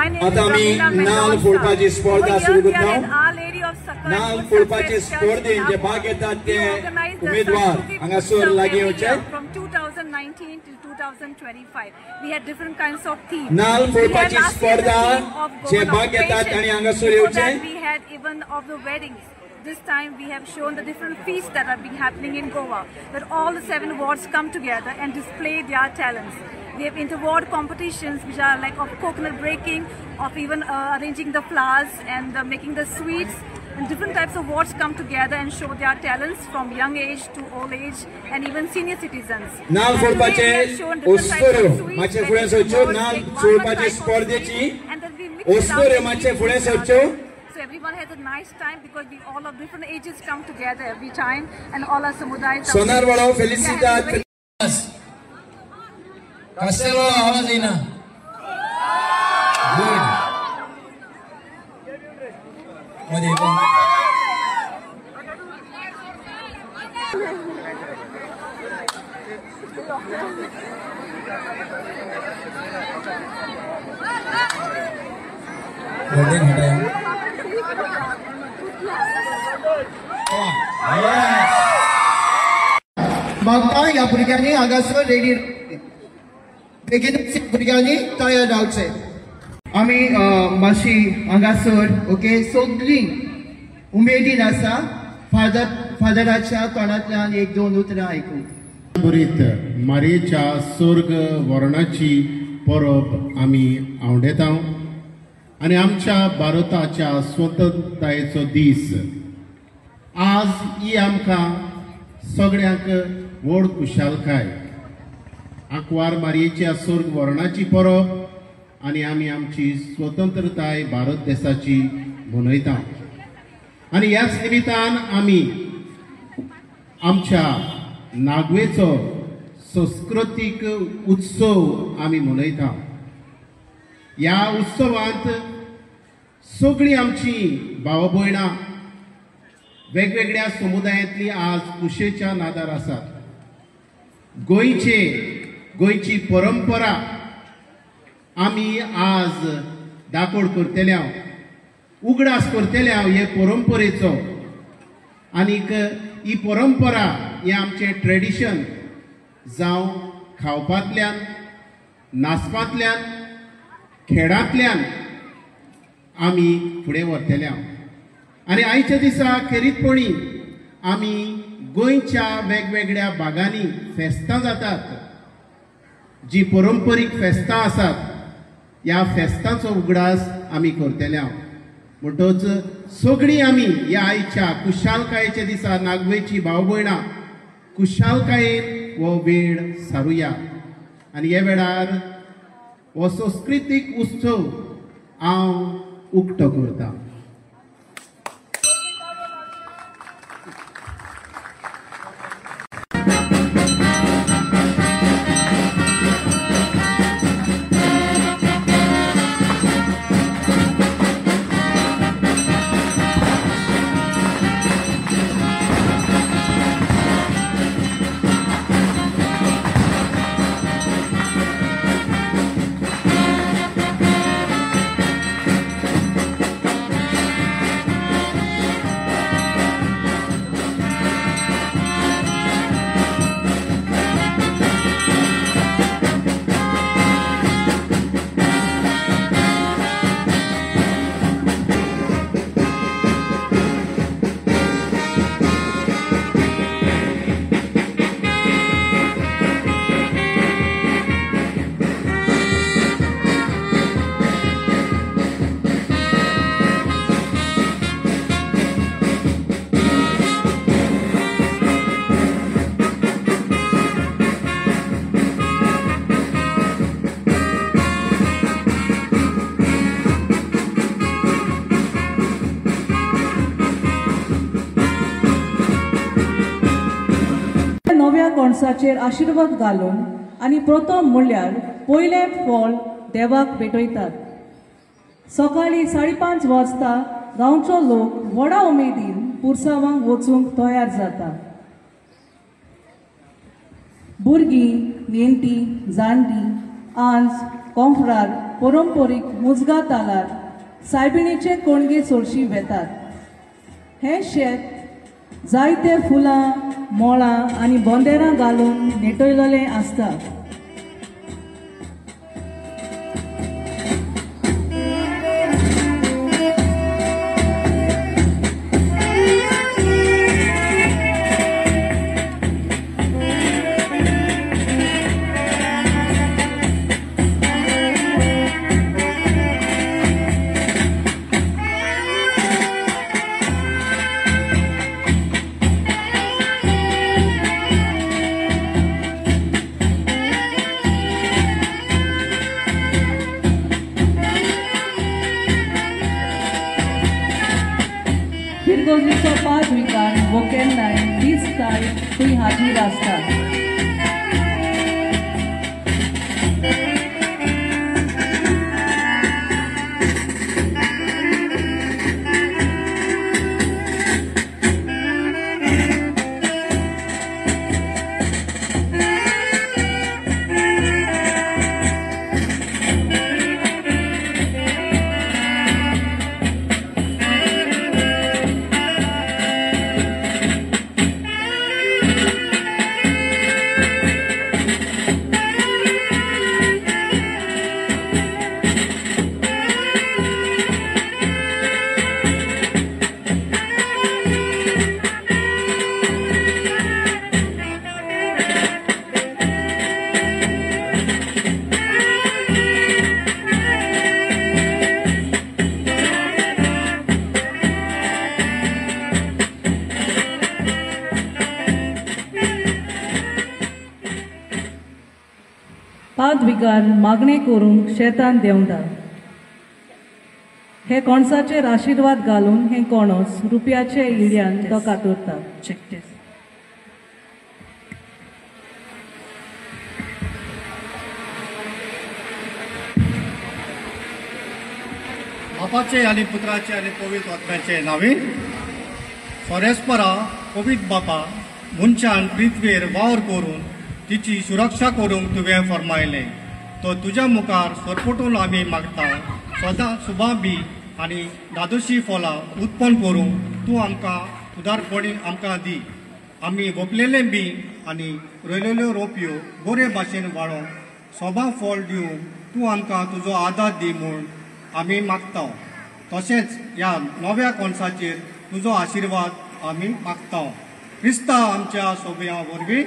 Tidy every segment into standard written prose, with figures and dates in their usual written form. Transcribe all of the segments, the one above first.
My name आता is आमी Ramila नाल Mendonca. फोडपाची स्पर्धा Over सुरू here we करता. are at Our Lady of Succor नाल Food फोडपाचे Success Church स्पर्धेन in J Apola. भाग घेतात We ते organize the उमेदवार Sanskritik हांगासर Utsav लागीं every येवचे. year from 2019 till 2025. We had different kinds of themes. नाल We had फोडपाची last year the स्पर्धा theme of जे Goan भाग घेतात occupation. तांणी हांगासर Before येवचे. that, we had even of the weddings. This time we have shown the different feasts that have been happening in Goa, that all the 7 wards come together and display their talents. We have inter-ward competitions which are like of coconut breaking, of even arranging the flowers and making the sweets. And different types of wards come together and show their talents from young age to old age and even senior citizens. नाल And today फोडपाचे we have shown different types ओस्तोऱ्यो of sweets मातशें where फुडें each सरच्यो. ward नाल take one फोडपाचे type of स्पर्धेची sweet and then we mix it up ओस्तोऱ्यो and मातशें give फुडें each other. सरच्यो. So everyone has a nice time because we all of different ages come together every time and all our samudayas are सोनारवाडो We are फेलिसिताद. having a very कास्तेलो आवाज येईना. Good. मध्ये व्हडलें घटाय. म्हाका ह्या भुरग्यांनी हांगासर रेडी बेगीन भुरग्यांनी तयार रावचें. आमी मातशी हांगासर ओके सगळीं उमेदीन आसा फादराच्या तोंडांतल्यान एक दोन उतरां आयकूंक. बरीत मारयेच्या स्वर्ग वर्णाची परब आमी आवडेता आनी आमच्या भारताच्या स्वतंत्रतायेचो दीस आज ही आमकां सगळ्यांक व्हड खुशालकाय. आंकवार मारयेच्या स्वर्ग वर्णाची परब आनी आमी आमची स्वतंत्रताय भारत देशाची मनयता आनी ह्याच निमितान आमी आमच्या नागवेचो संस्कृतीक उत्सव आमी मनयता. ह्या उत्सवांत सगळीं आमची भाव भयणां वेगवेगळ्या समुदायांतली आज खुशेच्या नादार आसात. गोंयची परंपरा आमी आज दाकोड करतले, उगडास करतले हे परंपरेचो. आनीक ही परंपरा हें आमचें ट्रेडिशन जावं खावपांतल्यान, नाचपांतल्यान, खेळांतल्यान आमी फुडें व्हरतले. आनी आयच्या दिसा खेरीतपणी आमी गोंयच्या वेगवेगळ्या भागांनी फेस्तां जातात, जी परंपरीक फेस्तां आसात ह्या फेस्तांचो उगडास आमी करतले. म्हणटच सगळीं आमी ह्या आयच्या खुशालकायेच्या दिसा नागवेची भाव भयणां खुशालकायेन हो वेळ सारुया आनी हे वेळार हो संस्कृतीक उत्सव हांव उक्तो करता. नव्या कणसाचेर आशिर्वाद घालून आनी प्रथम म्हणल्यार पयलें फळ देवाक भेटयतात. सकाळीं 5:30 वाजता गांवचो लोक व्हडा उमेदीन पुरसावांक वचूंक तयार जाता. भुरगीं, नेणटीं, जाणटीं, आंज, कोंफरार, परंपरीक मुजगा तालार सायबिणीचे कोणगे चडशी वेतात. हें शेत जायते फुलां मोळां आनी बोंदेरां घालून नेटयलेलें आसता. फिरगोजीचो पांच विकार वो केन्नाय दीस काय थंय हाजीर आसता. पादविगार मागणें करूंक शेतान देंवता. हे कोणसाचेर आशिर्वाद घालून हें कोणोस रुपयाचे इड्यान तो कातरता. बापाचे आनी पुत्राचे आनी पवित्र आत्म्याचे नांवे. सोरेस्परा पवित्र बापा मनशान पृथ्वेर वावर करून तिची सुरक्षा करूंक तुवें फर्मायलें. तो तुज्या मुखार सरपटून आमी मागता सदां सुबा बी आनी दादोशी फलां उत्पन्न करूंक तूं आमकां उदारपणी आमकां दी. आमी वोपलेलें बी आनी रोयलेल्यो रोपयो बरे भाशेन वाडोवंक सोबा फळ दिवंक तूं आमकां तुजो आदार दी म्हूण आमी मागता. तशेंच ह्या नव्या कोणसाचेर तुजो आशिर्वाद आमी मागता. क्रिस्ता आमच्या सोब्या वरवीं.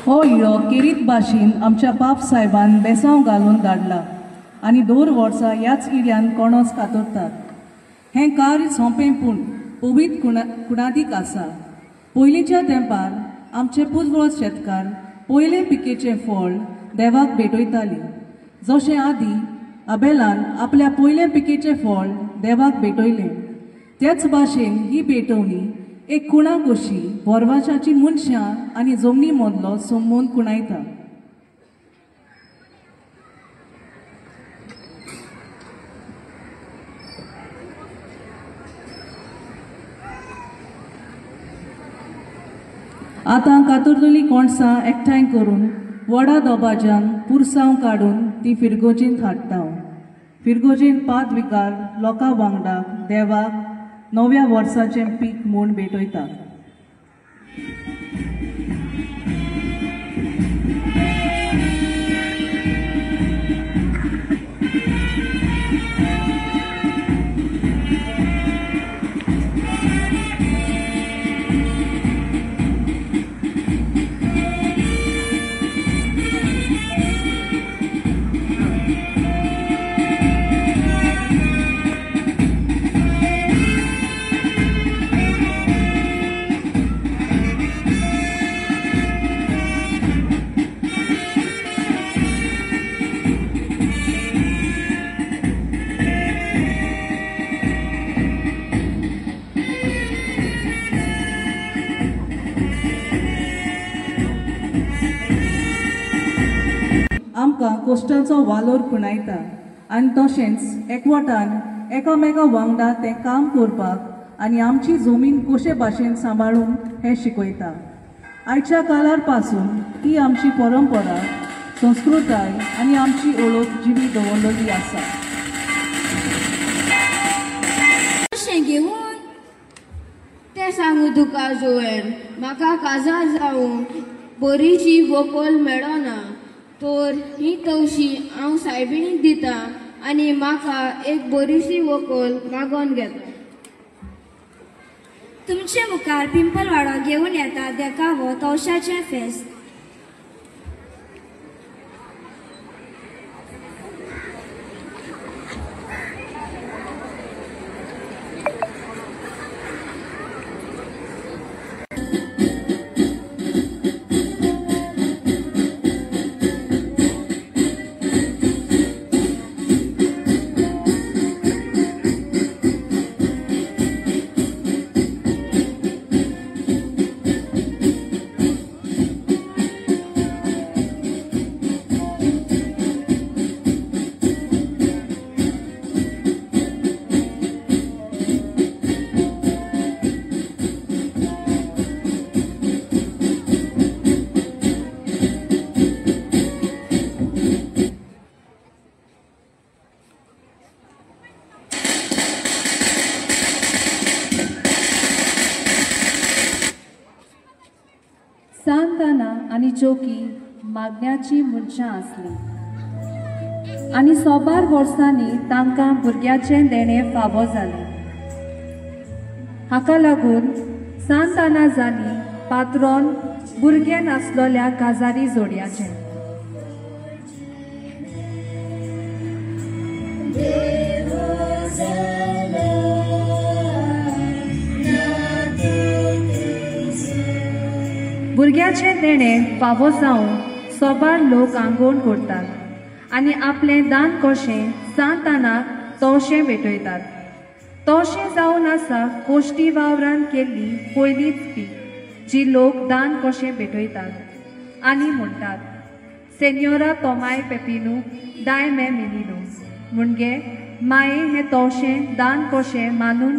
हो इडो केरीत भाशेन आमच्या पाप सायबान बेसांव घालून धाडला आनी दर वर्सा ह्याच इड्यान कोणोस कातरतात. हें कार्य सोंपें पूण पवीत कुणादीक आसा. पयलींच्या तेंपार आमचे पुर्वज शेतकार पयले पिकेचें फळ देवाक भेटयताली. जशें आदी आबेलान आपल्या पयले पिकेचें फळ देवाक भेटयलें त्याच भाशेन ही भेटवणी एक कुणा कशी बोरवाशाची मनशां आनी जमनी मदलो संबंद कुणायता. आतां कातरलेलीं कोणसां एकठांय करून वडा दोबाज्यान पुरसांव काडून ती फिरगोजींत हाडटा. फिरगोजीन पादविगार लोकां वांगडा देवाक नव्या वर्साचें पीक म्हूण भेटयता. आमकां कोश्टाचो वालोर खुणायता आनी तशेंच एकवटान एकामेका वांगडा तें काम करपाक आनी आमची जमीन कशे भाशेन सांबाळून हें शिकयता. आयच्या काळार पासून ती आमची परंपरा, संस्कृताय आनी आमची ओळख जिवी दवरलेली आसा. कशें घेवन तें सांगू तुका जोएल, म्हाका काजार जावन बरीशी व्हंकल मेळना तर ही तवशी हांव सायबिणीक दिता आनी म्हाका एक बरीशी व्हंकल मागोवन घेता. तुमचे मुखार पिंपलवाडो घेवन येता देखावो तवशाचें फेस्त. सांताना आनी जोकी मागण्याची मनशां आसली आनी सोबार वर्सांनी तांकां भुरग्याचें देणें फावो जालें. हाका लागून सांताना जाली पात्रोन भुरगें नासलोल्या काजारी जोडयाचें. भुरग्याचें देणें फावो जावन सोबार लोक आंगवण करतात आनी आपलें दान कशें सांतानाक तवशें भेटयतात. तवशें जावन आसा कोश्टी वावरान केल्ली पयलीच पीक जी लोक दान कशें भेटयतात आनी म्हणटात सेन्योरा तोमाय पेपिनू दाय मे मिनिनू, म्हणजे माये हें तवशें दान कशें मानून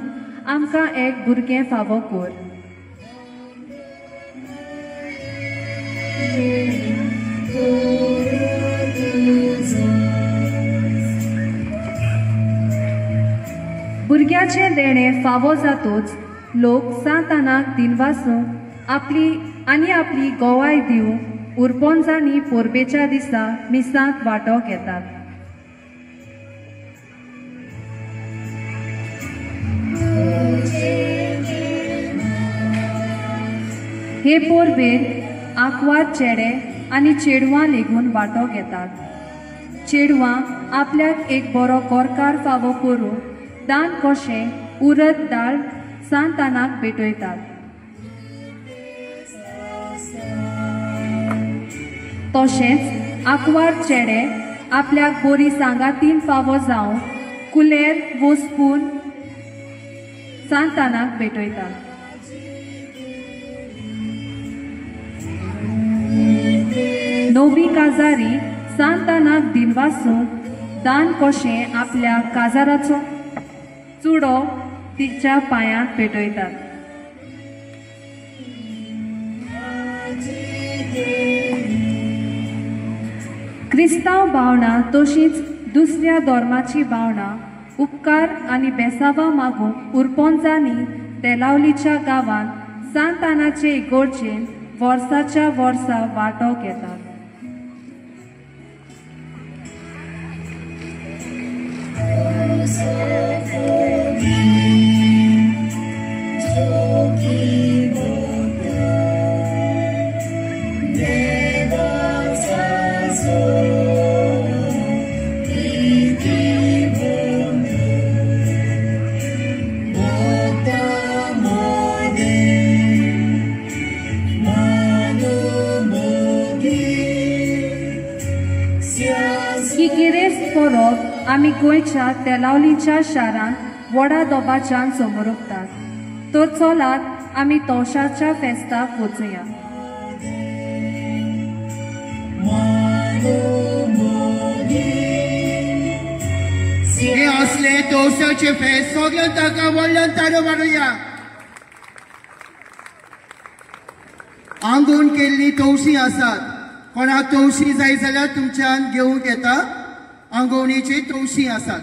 आमकां एक भुरगें फावो कर. भुरग्याचें देणें फावो जातूच लोक सांतानाक दिनवासूंक आपली आनी आपली गोवाय दिवंक उरपोंजांनी परबेच्या दिसा मिसांत वांटो घेतात. हे परबेर आंकवार चेडे आनी चेडवां लेगून वांटो घेतात. चेडवां आपल्याक एक बरो गोरकार फावो करूंक दान कशें उरद दाळ सांतानाक भेटयतात. तशेंच आंकवार चेडे आपल्याक बरी सांगातीन फावो जावन कुलेर वस्पून सांतानाक भेटयतात. नवी काजारी सांतानाक दिनवासूंक दान कशें आपल्या काजाराचो चुडो तिच्या पांयांत पेटयतात. क्रिस्तांव भावनां तशींच दुसऱ्या धर्माची भावनां उपकार आनी बेसावां मागूंक उरपोंजांनी तेलावलीच्या गांवांत सांतानाचे इगोर्जेन वर्साच्या वर्सा वांटो घेतात. ही गिरेस्त परब आमी गोंयच्या तेलावलीच्या शारांत व्हडा दबाज्यान समोरतात. तर चलात आमी तवशाच्या फेस्ताक वचुया. असले तवशाचे फेस सगळ्यां ताका व्हडल्यान ताळयो मारुया. आंगोवन केल्ली तवशी आसात. कोणाक तवशी जाय जाल्यार तुमच्यान घेवंक येता. आंगोवणेची तवशी आसात.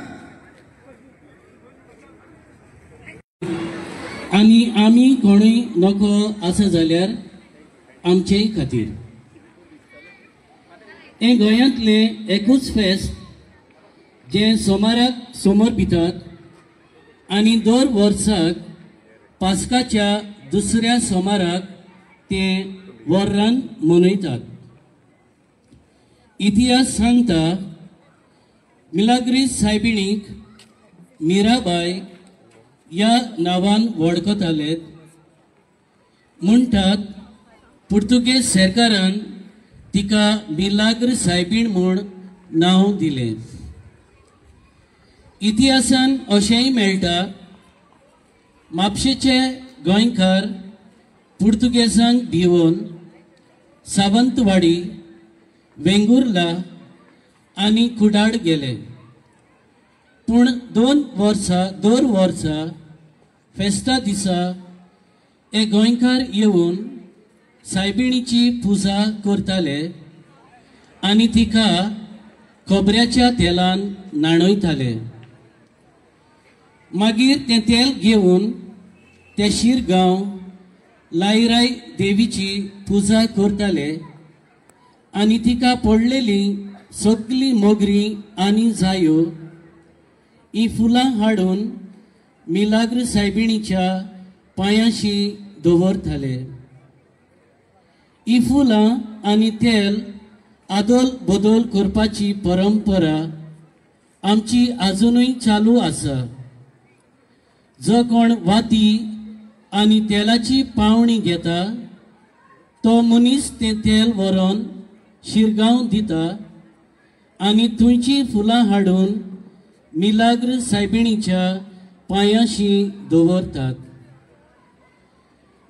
आनी आमी कोणूय नको आसा जाल्यार आमचेय खातीर हें गोंयांतलें एकूच फेस्त जें सोमाराक समर्पितात आनी दर वर्साक पास्काच्या दुसऱ्या सोमाराक तें वर्रान मनयतात. इतिहास सांगता मिलाग्रीस सायबिणीक मिराबाय ह्या नांवान वळखताले. म्हणटात पुर्तुगेज सरकारान तिका मिलाग्र सायबीण म्हूण नांव दिलें. इतिहासान अशेंय मेळटा म्हापशेचे गोंयकार पुर्तुगेजांक भिवोन सावंतवाडी, वेंगुर्ला आनी कुडाळ गेले. पूण दर वर्सा फेस्ता दिसा हे गोंयकार येवन सायबिणीची पुजा करताले आनी तिका खोबऱ्याच्या तेलान न्हाणयताले. मागीर तें तेल घेवन ते शिरगांव लायराय देवीची पुजा करताले आनी तिका पडलेली सगळीं मोगरीं आनी जायो ही फुलां हाडून मिलाग्र सायबिणीच्या पांयांशी दवरताले. ही फुलां आनी तेल आदोल बदल करपाची परंपरा आमची आजुनूय चालू आसा. जो कोण वाती आनी तेलाची पावणी घेता तो मनीस तें तेल व्हरोन शिरगांव दिता आनी थंयची फुलां हाडून मिलाग्र सायबिणीच्या पांयांशी दवरतात.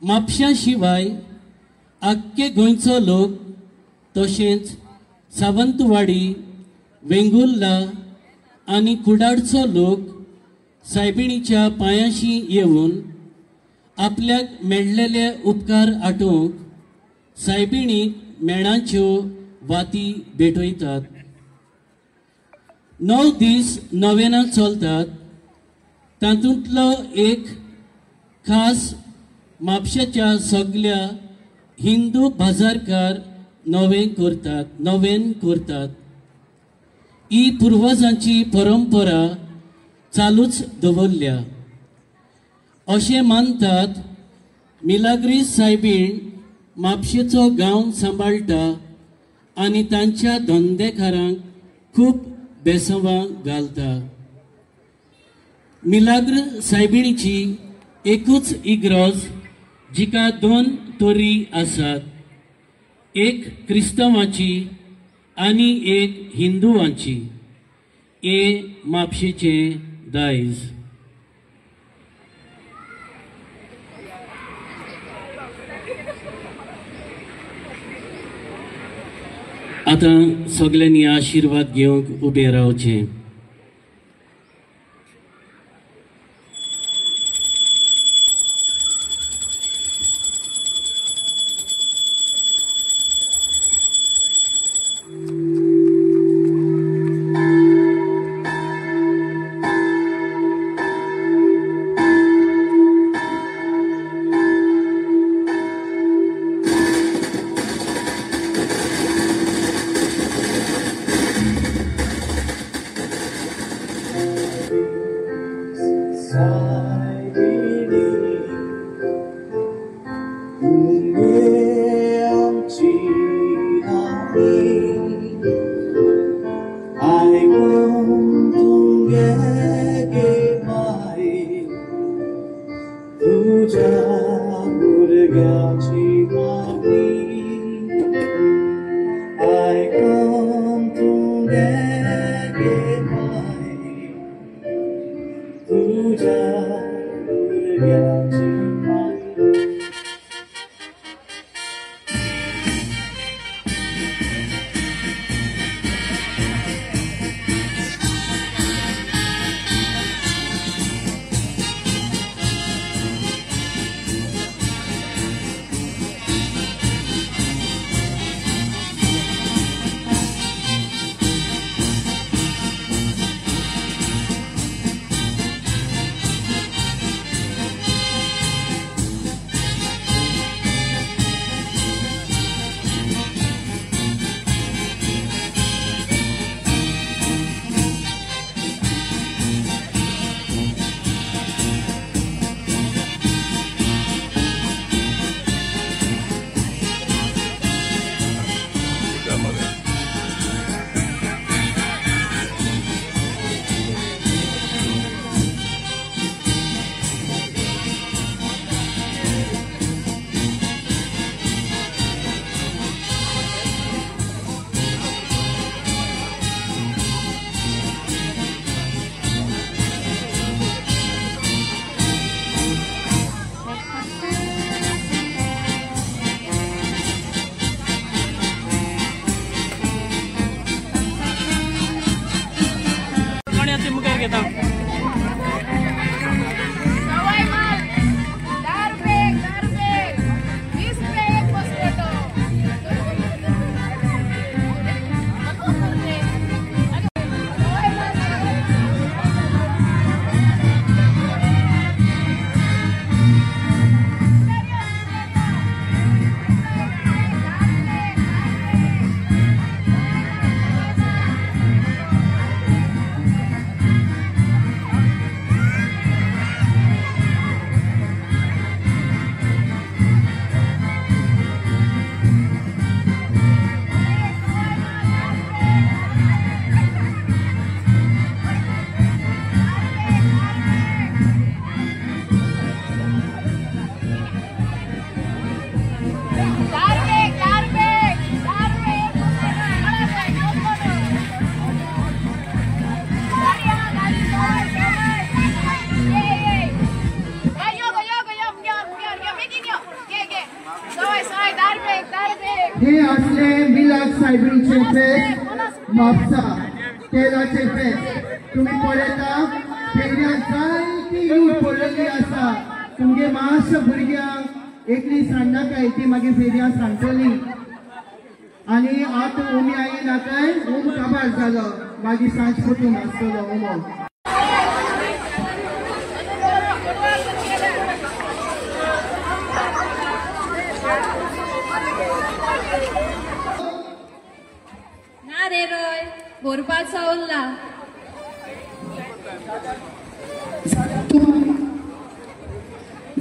म्हापश्या शिवाय आख्खे गोंयचो लोक तशेंच सावंतवाडी, वेंगुर्ला आनी कुडाळचो लोक सायबिणीच्या पांयांशी येवन आपल्याक मेळ्ळेले उपकार आठोवंक सायबिणीक मेणाच्यो वाती भेटयतात. 9 दीस नवेनां चलतात. तातूंतलो एक खास म्हापशेच्या सगल्या हिंदू बाजारकार नवें करतात. ही पुर्वजांची परंपरा चालूच दवरल्या. अशें मानतात मिलाग्रीस सायबीण म्हापशेचो गांव सांबाळटा आनी तांच्या धंदेकारांक खूब बेसवां घालता. मिलाग्र सायबिणीची एकूच इगर्ज जिका 2 तोरी आसात, एक क्रिस्तांवाची आनी एक हिंदुवांची. हे म्हापशेचें दायज. आतां सगल्यांनी आशिर्वाद घेवंक उबें रावचें. तेलाक सायबीचे फेस्त म्हापसा तेलाचे फेस्त तुमी पळयता फेरयां जायती यूथ पडलेली आसा. तुमगे मातशे भुरग्यांक एकली सांडनाकाय ती मागीर फेरयां सांडटली आनी आतां उमी आयला काय उम काबार जालो मागीर सांज पटून आसतलो उमो. ना रे रोय भरपाचो उरला.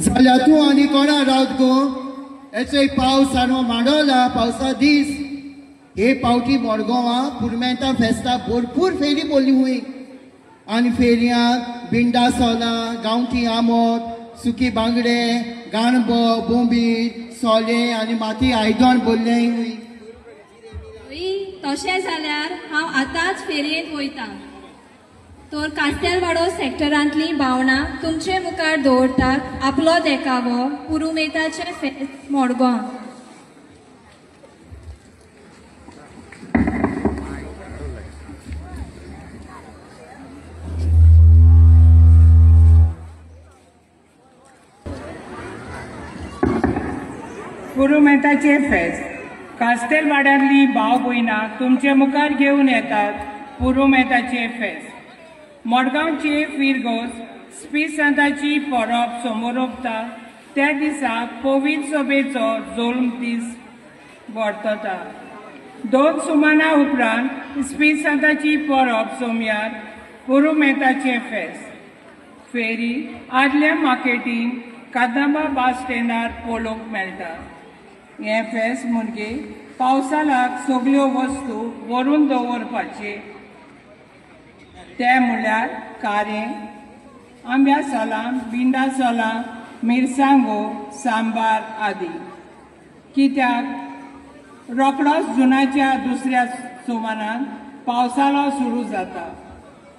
जाल्यार तूं आनी कोणा रावत गो? एचो पावस आनी मांडवला पावसा दीस हे पावटी मडगांवां पुरुमेंता फेस्ता भरपूर फेरी बोल्ली हुंय आनी फेरयांत बिंडा सोलां गांवठी आमोट सुकी बांगडे गाणबो बोंबीर सोले आनी माती आयदन बोल्लें हुंय. तशें जाल्यार हांव आतांच फेरयेंत वयता. तर कास्तेलवाडो सेक्टरांतलीं भावनां तुमचे मुखार दवरतात आपलो देखावो पुरुमेताचें फेस्त मडगांव. पुरुमेताचें फेस्त कास्तेलवाड्यांतलीं भाव भयणां तुमचे मुखार घेवन येतात पुरुमेताचें फेस्त. मडगांवचे फिरगोज स्पिसांताची परब समोरपता त्या दिसा पवित्र सभेचो जोल्म दीस वर्तता. 2 सुमाना उपरांत स्पिसांताची परब सोमयार पुरुमेताचें फेस्त. फेरी आदल्या मार्केटीन कादंबा बस स्टँडार पळोवंक मेळटा. हें फेस्त म्हणजे पावसाळ्याक सगल्यो वस्तू व्हरून दवरपाचे ते म्हणल्यार कारें, आंब्या सोलां, बिंडा सोलां, मिरसांगो, सांबार आदी. कित्याक रोखडोच जुनाच्या दुसऱ्या सुमानान पावसाळो सुरू जाता.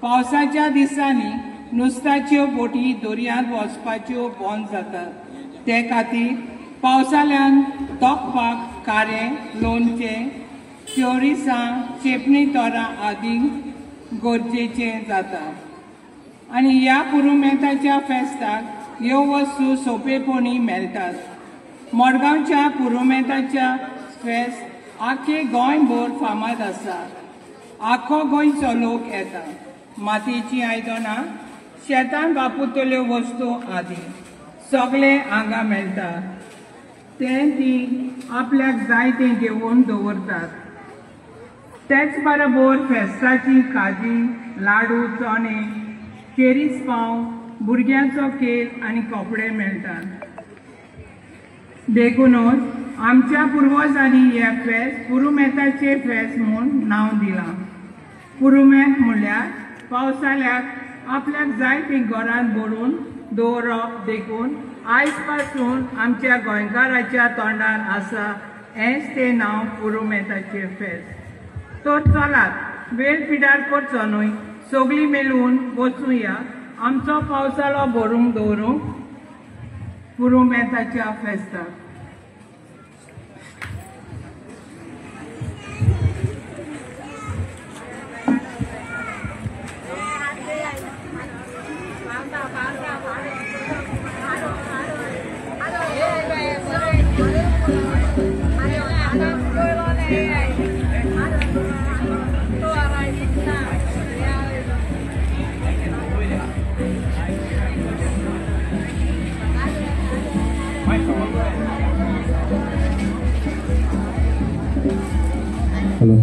पावसाच्या दिसांनी नुस्त्याच्यो बोटी दर्यांत वचपाच्यो बंद जातात. ते खातीर पावसाळ्यान तोखपाक कारें, लोणचें, चोरिसां, चेपणी तोरां आदी गरजेचें जाता. आनी ह्या पुरुमेताच्या फेस्ताक ह्यो वस्तू सोंपेपणी मेळटात. मडगांवच्या पुरुमेताच्या फेस्त आख्खे गोंयभर फामाद आसा. आख्खो गोंयचो लोक येता. मातयेचीं आयदनां, शेतान वापरतल्यो वस्तू आदी सगळें हांगा मेळटा. तें ती आपल्याक जाय तें घेवन दवरतात. तेच बरोबर फेस्ताची काजी, लाडू, चणे, चेरीस पाव, भुरग्यांचो खेळ आनी कपडे मेळटात. देखूनच आमच्या पुर्वजांनी हें फेस्त पुरुमेताचें फेस्त म्हूण नांव दिलां. पुरुमेत म्हणल्यार पावसाळ्याक आपल्याक जाय तें घरांत भरून दवरप. देखून आयज पासून आमच्या गोंयकाराच्या तोंडार आसा हेंच तें नांव पुरुमेताचें फेस्त. तर चलात वेळ पिडार करचो न्हय, सगळीं मेळून वचुया आमचो पावसाळो भरूंक दवरूंक पुरुमेताच्या फेस्ताक. Hello.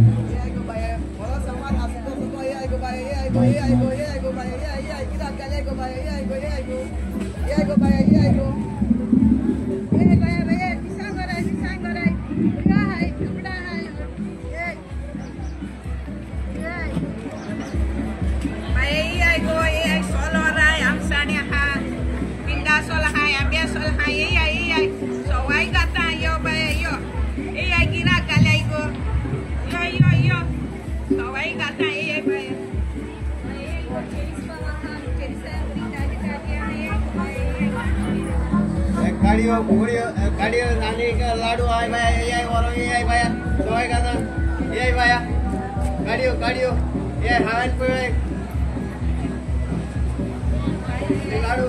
गाड़ियों गाड़ियों लाडू आए भाई, ये आई और ये आई भाई, सवाई गाना। ये बाया गाडयो गाडयो ये हांवें पळय गाडू.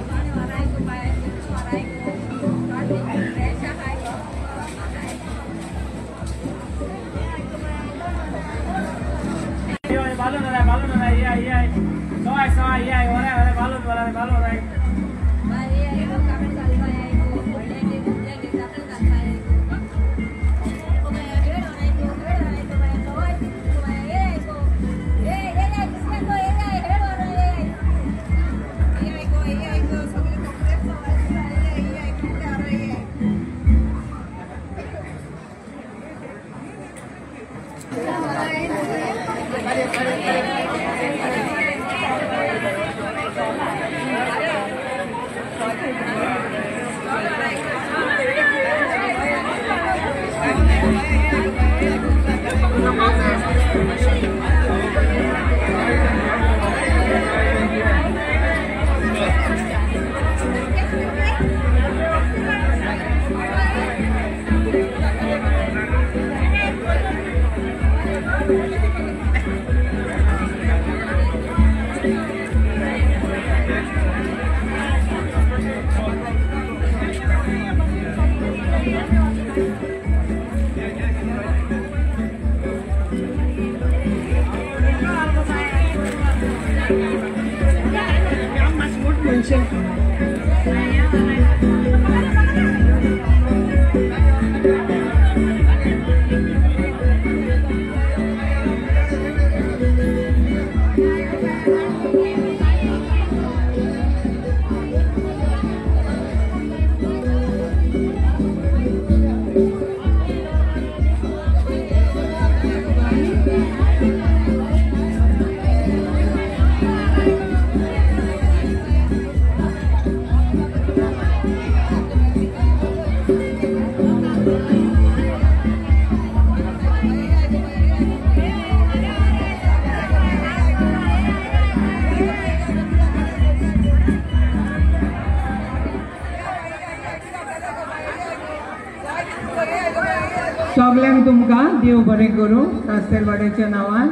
सगल्यांक तुमकां देव बरें करूं कास्तेलवाड्याच्या नांवान.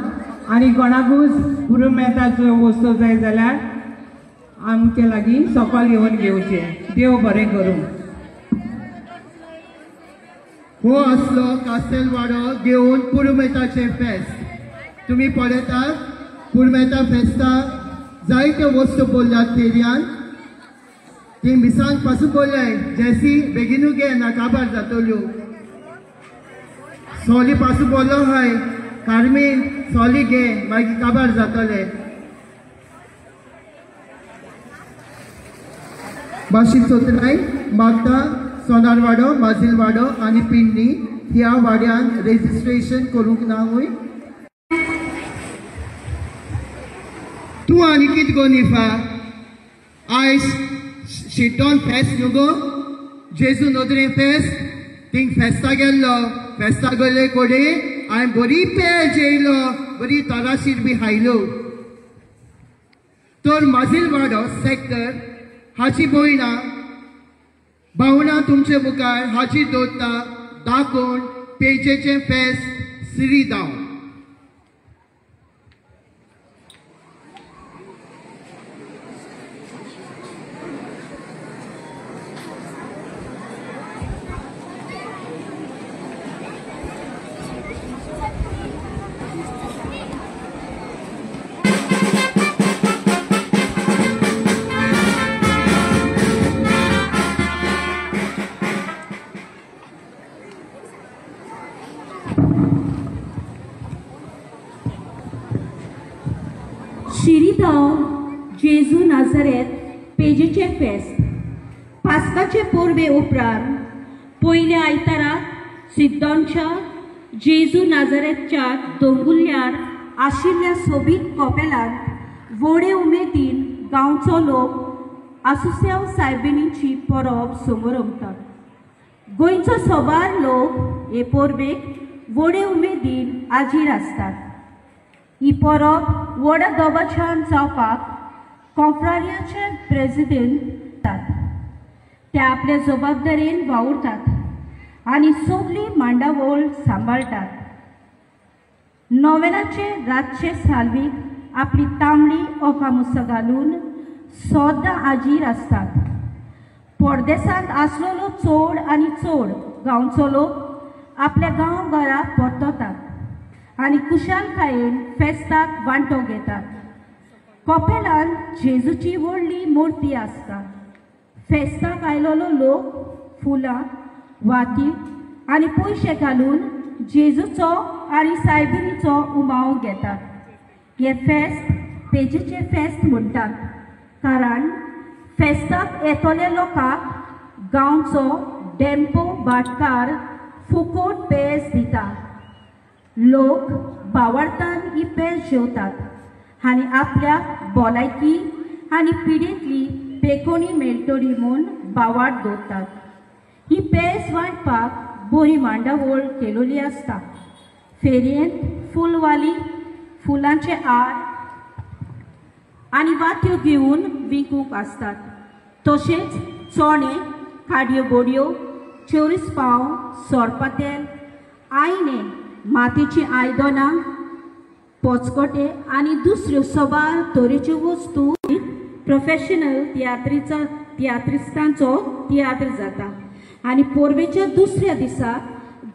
आनी कोणाकूच पुरुमेताच्यो वस्तू जाय जाल्यार आमचे लागीं सकयल येवन घेवचें. देव बरें करूं. हो आसलो कास्तेलवाडो घेवन पुरुमेताचें फेस्त. तुमी पळयतात पुरुमेता फेस्ताक जायत्यो वस्तू पडल्यात फेरयान. ती मिसांक पासून पडल्याय जेसी बेगीनू घे ना काबार जातल्यो. सोली पासून बोल्लो हाय कार्मीन सोली घे मागीर काबार जातले. मातशी चोतनाय मागता सोनारवाडो माजीलवाडो आनी पिंडी ह्या वाड्यान रेजिस्ट्रेशन करूंक ना वय. तूं आनी कितें गो निफा आयज शिटोन फेस्त न्हू गो जेजू नदरे फेस्त थिंग फेस्ता गेल्लो. फेस्ता गेल्ले कडेन हांवें बरी पेज येयलो बरी तराशीर बी हायलो. तर माजीलवाडो सेक्टर हाची भयणां भावणां तुमचे मुखार हाची दवरता दाखोवन पेजेचें फेस्त श्री दाव. शिरीगांव जेजू नाझरेत पेजेचें फेस्त पास्काचे परबे उपरांत पयल्या आयताराक सिद्दोनच्या जेजू नाझरेतच्या दोंगुल्ल्यार आशिल्ल्या सोबीत कॉपेलांत व्हडे उमेदीन गांवचो लोक आसुस्यांव सायबिणीची परब समरंभतात. गोंयचो सोबार लोक हे परबेक व्हडे उमेदीन आजीर आसतात. ही परब व्हडा दबाज्यान जावपाक कॉफ्रारियाचे प्रेजिडेंट ते आपल्या जबाबदारेन वावुरतात आनी सगली मांडावळ सांबाळटात. नोवेनाचे रातचे साल्वीक आपली तांबडी ओकामुसां घालून सदां आजीर आसतात. परदेसांत आसलेलो चड आनी चड गांवचो लोक आपल्या गांव घरा परततात आनी खुशालकायेन फेस्ताक वांटो घेतात. कपेलान जेजूची व्हडली मुर्ती आसता. फेस्ताक आयलेलो लोक फुलां, वाती आनी पयशे घालून जेजूचो आनी सायबिणीचो उमाव घेतात. हें फेस्त पेजेचें फेस्त म्हणटात, कारण फेस्ताक येतले लोकांक गांवचो डेम्पो भाटकार फुकट पेज दिता. लोक बावडतान ही पेज जेवतात आनी आपल्या भलायकी आनी पिडेंतली पेकोणी मेळटली म्हूण बावाट दवरतात. ही पेज वांटपाक बरी मांडावळ केलोली आसता. फेरयेंत फुलवाली, फुलांचे आर आनी वात्यो घेवन विकूंक आसतात. तशेंच चणे, काडयो बोडयो, चोरीस पाव, सोरपातेल, आयणे, मातयेचीं आयदनां, पोचकोटे आनी दुसऱ्यो सबार तरेच्यो वस्तू. प्रोफेशनल तियात्रिस्तांचो तियात्र जाता आनी पोरवेच्या दुसऱ्या दिसा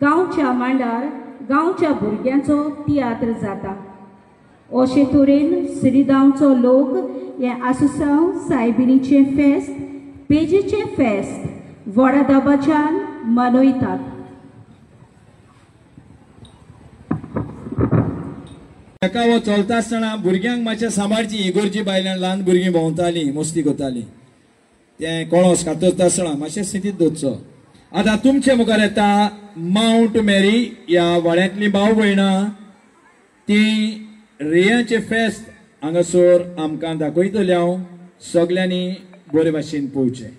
गांवच्या मांडार गांवच्या भुरग्यांचो तियात्र जाता. अशे तरेन श्रीगांवचो लोक हे आसुसांव सायबिणीचें फेस्त, पेजेचें फेस्त व्हडा दबाज्यान मनयतात. देखावो चलता आसतना भुरग्यांक मातशें सांबाळची. इगोर्जी बायल्यान ल्हान भुरगीं भोंवतालीं, मस्ती करतालीं, तें कळस कातरता आसतना मातशें स्थितीत दवरचो. आतां तुमचे मुखार येता मावंट मेरी ह्या वाड्यांतलीं भाव भयणां, ती रेयांचें फेस्त हांगासर आमकां दाखयतलें हांव. सगल्यांनी बरे भाशेन पळोवचें.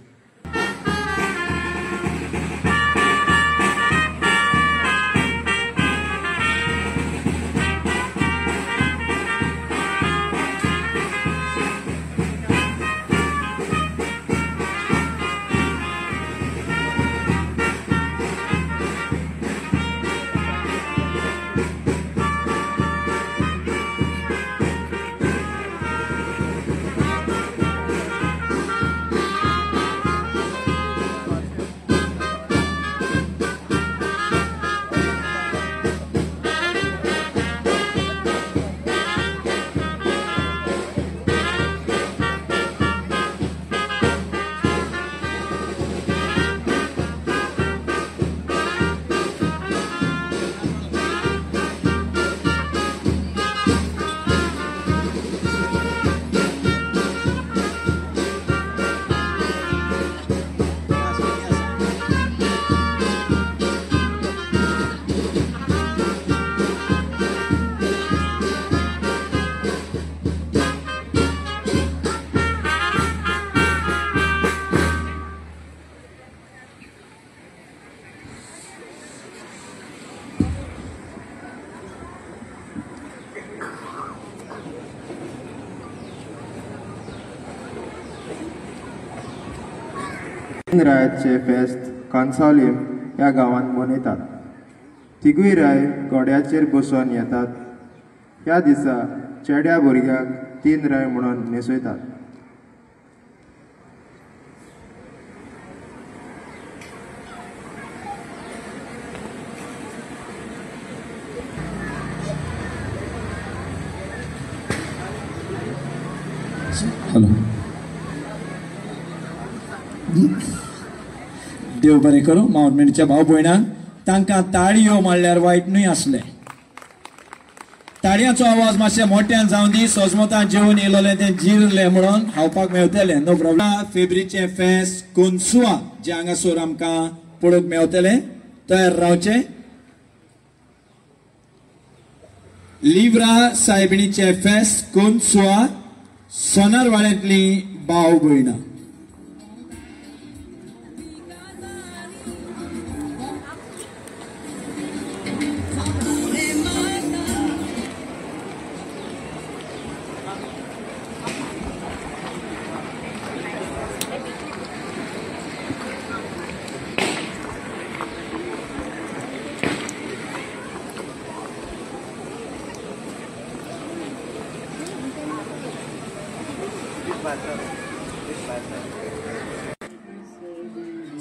रायाचे फेस्त कांसावलीम ह्या गांवांत मनयतात. तिगूय राय घोड्याचेर बसून येतात. ह्या दिसा चेड्या भुरग्याक तीन राय म्हणून न्हेसयतात. हॅलो, देव बरें करूं मावंट मेरीच्या भाव भयणांक. तांकां ताळयो मारल्यार वायट न्हय आसलें. ताळयांचो आवाज मातशे मोट्यान जावन दी. सोजमतां जेवन येयलोलें तें जिरलें म्हणून खावपाक मेवतलें, नो प्रॉब्लम. फेब्रीचें फेस्त कोन्सुआ जें हांगासर आमकां पळोवंक मेवतलें, तयार रावचें. लिव्रा सायबिणीचें फेस्त कोन्सुआ, सोनारवाड्यांतलीं भाव भयणां.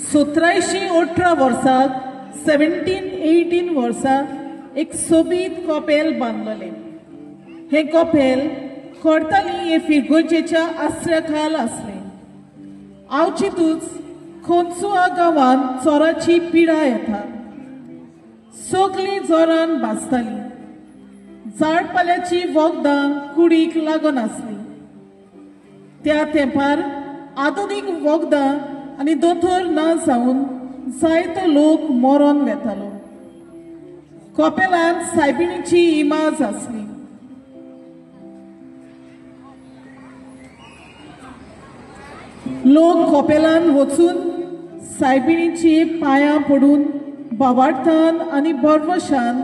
1718 वर्साक 1718 वर्सा एक सोबीत कपेल बांदलें. हें कपेल कोर्ताली हे फिरगोजेच्या आसऱ्या खाल आसलें. आवचितूच खोंचुआ गांवांत चोराची पिडा येता. सगळीं जोरान भाजतालीं. झाडपाल्याची वखदां कुडीक लागून आसली. त्या तेंपार आधुनीक वखदां आनी दोतोर ना जावन जायतो लोक मरोन वेतालो. कपेलांत सायबिणीची इमाज आसली. लोक कपेलान वचून सायबिणीची पांयां पडून बावार्थान आनी बरवशान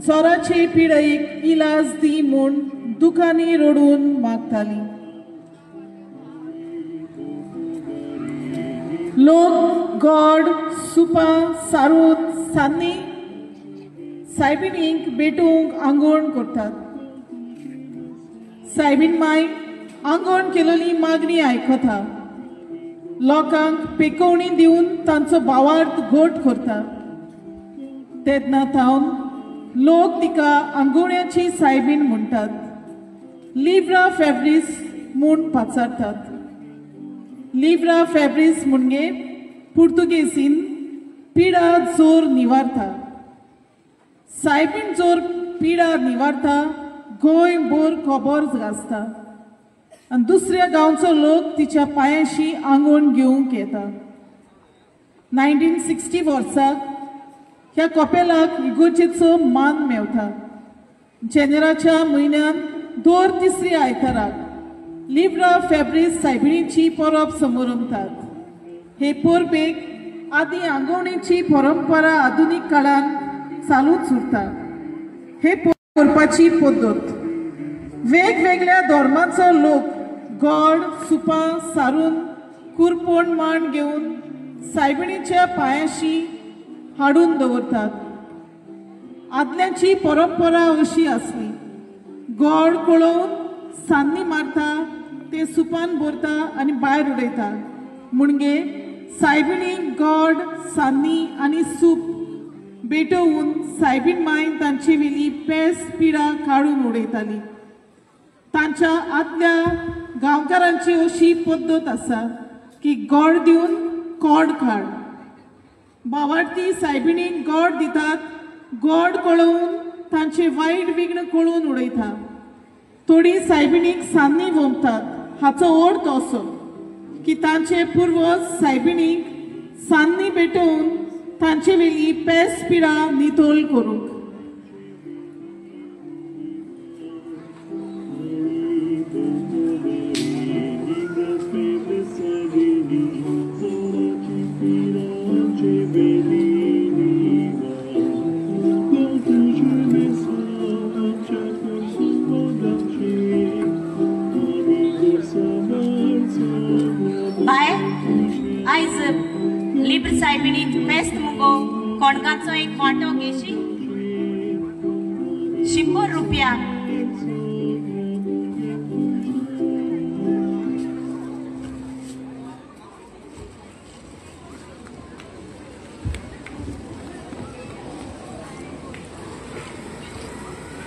जोराचे पिडयेक इलाज दी म्हूण दुकांनी रडून मागताली. लोक गोड सुपां सारून सान्नी सायबिणीक भेटूंक आंगवण करतात. सायबीण माय आंगवण केलेली मागणी आयकता. लोकांक पेकोवणी दिवन तांचो भावार्थ घट करता. तेन्ना थावन लोक तिका आंगवण्याची सायबीण म्हणटात. लिब्रा फेब्रीस म्हूण पाचारतात. लिब्रा फेब्रीस म्हणजे पुर्तुगेजीन पिडा जोर निवारता. सायबीण जोर पिडा निवारता गोंय भर खबर गाजता आनी दुसऱ्या गांवचो लोक तिच्या पांयांशी आंगवण घेवंक येता. 1960 वर्साक ह्या कपेलाक इगोर्जेचो मान मेवता. जेनेराच्या म्हयन्यान दर तिसरी आयताराक लिब्रा फेब्रीस सायबिणीची परब समोरमतात. हे परबेक आदी आंगवणीची परंपरा आधुनीक काळान चालूच उरता. हे करपाची पद्दत वेगवेगळ्या धर्माचो लोक गोड सुपां सारून कुरपण मांड घेवन सायबिणीच्या पांयांशी हाडून दवरतात. आदल्यांची परंपरा अशी आसली. गोड कळोवन सान्नी मारता, ते सुपान भरता आनी भायर उडयता. म्हणजे सायबिणी गोड सान्नी आनी सूप भेटोवन सायबीण माय तांचे वेली पेस पिडा काडून उडयताली. तांच्या आदल्या गांवकारांची अशी पद्दत आसा की गोड दिवन कोड काड. भावार्थी सायबिणीक गोड दितात. गोड कळोवन तांचे वायट विघ्न कळोवन उडयता. थोडी सायबिणीक सान्नी वोमतात. हाचो अर्थ असो की तांचे पुर्वज सायबिणीक सान्नी भेटोवन तांचे वेली पेस पिडा नितळ करूंक. बाय आयज लिब्र सायबिणीक फेस्त मुगो कोणकाचो एक वांटो घेशी 100 रुपया.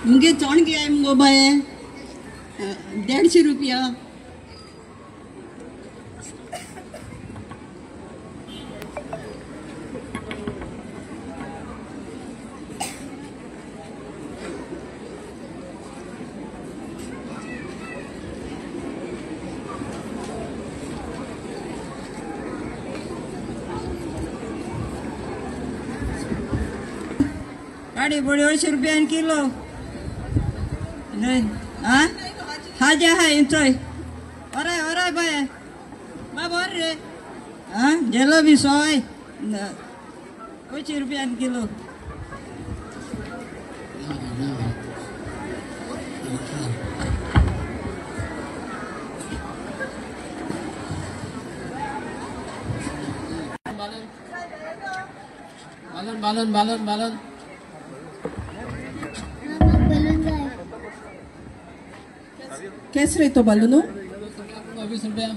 मुगे चोण घेय मुगो बाये 150 रुपया. 250 रुपयान किलो. न्हय आं हाजे आहा इंचोय. ओराय ओराय बाये बाय बरें रे. आं जेलो बी सोय 250 रुपयान किलो. बालन बालन बालन बालन केसरे तो बालूनो 20 रुपया.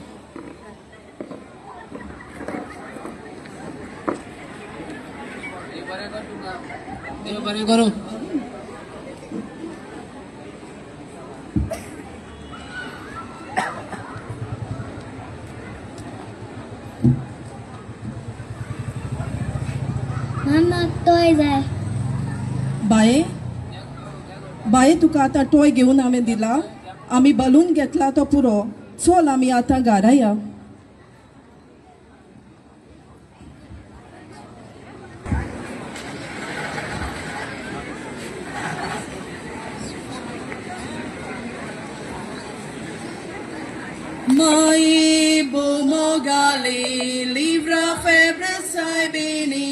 देव बरें करूं. मामा टॉय जाय. बाये बाये तुका आतां टॉय घेवन हांवें दिला. आमी बलून घेतला तो पुरो. चल आमी आतां घरा या. Mai bomogali livra febre saibini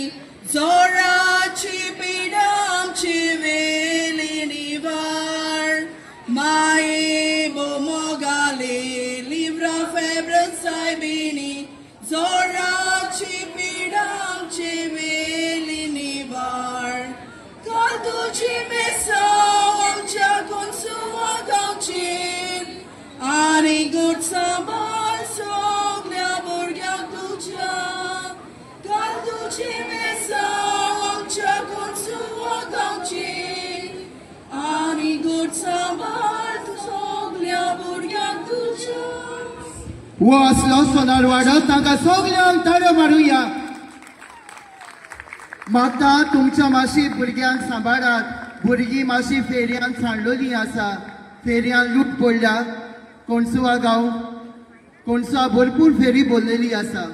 zora chipidam chivili nivar. Mai bomogali livra febre saibini zora chipidam chivili nivar. Kaldu chimesa amcha konsuwa gauchin. आनी गोड सांबार सगल्या भुरग्यांक तुज्या. घाल तुजी मेसां आमच्या कोणसुवा गांवची. आनी गोड सांबार सगल्या भुरग्यांक तुज्या. हो असलो सोनारवाडो तांकां सगल्यांक ताळयो मारुया. मागता तुमच्या मातशी भुरग्यांक सांबाळात. भुरगीं मातशी फेरयान सांडलेली आसा. फेरयान लूट पडल्या. कोणसुवा गांव कोणसुवा भरपूर फेरी बोललेली आसा.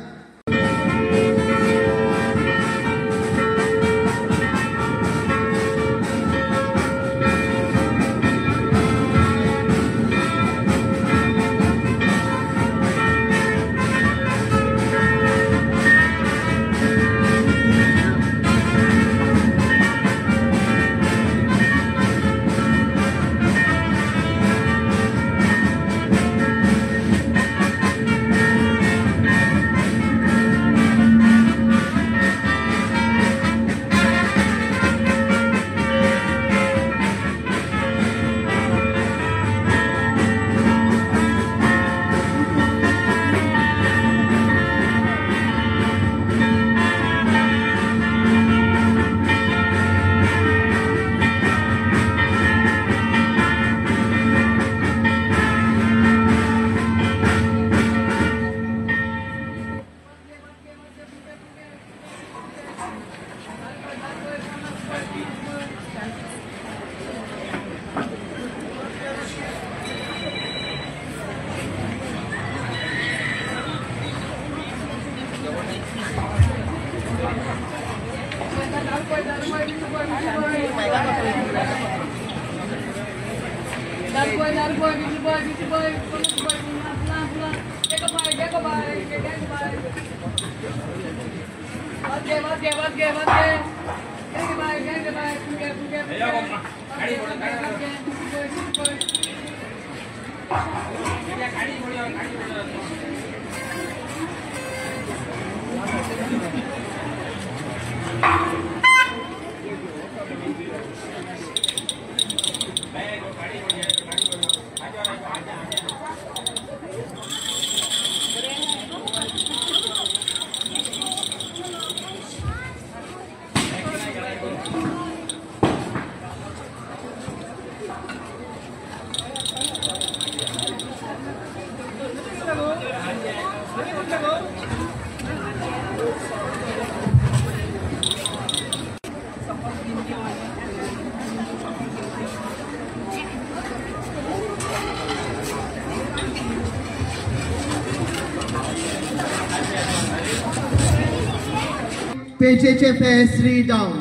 पेजेचे फेस श्री डावन.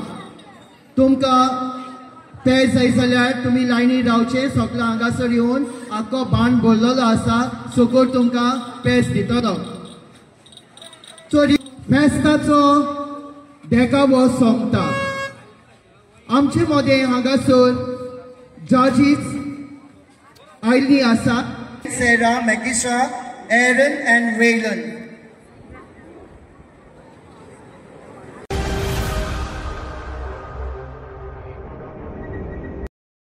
तुमकां पेज जाय जाल्यार तुमी लायनी रावचे. सगळो हांगासर येवन आख्खो बाण भरलेलो आसा. सुकूर तुमकां पेज दितलो. चोरी फेस्ताचो देखावो सोंपता. आमचे मदें हांगासर जजीस आयिल्लीं आसा. Sarah, Makisha, Aaron and Waylon.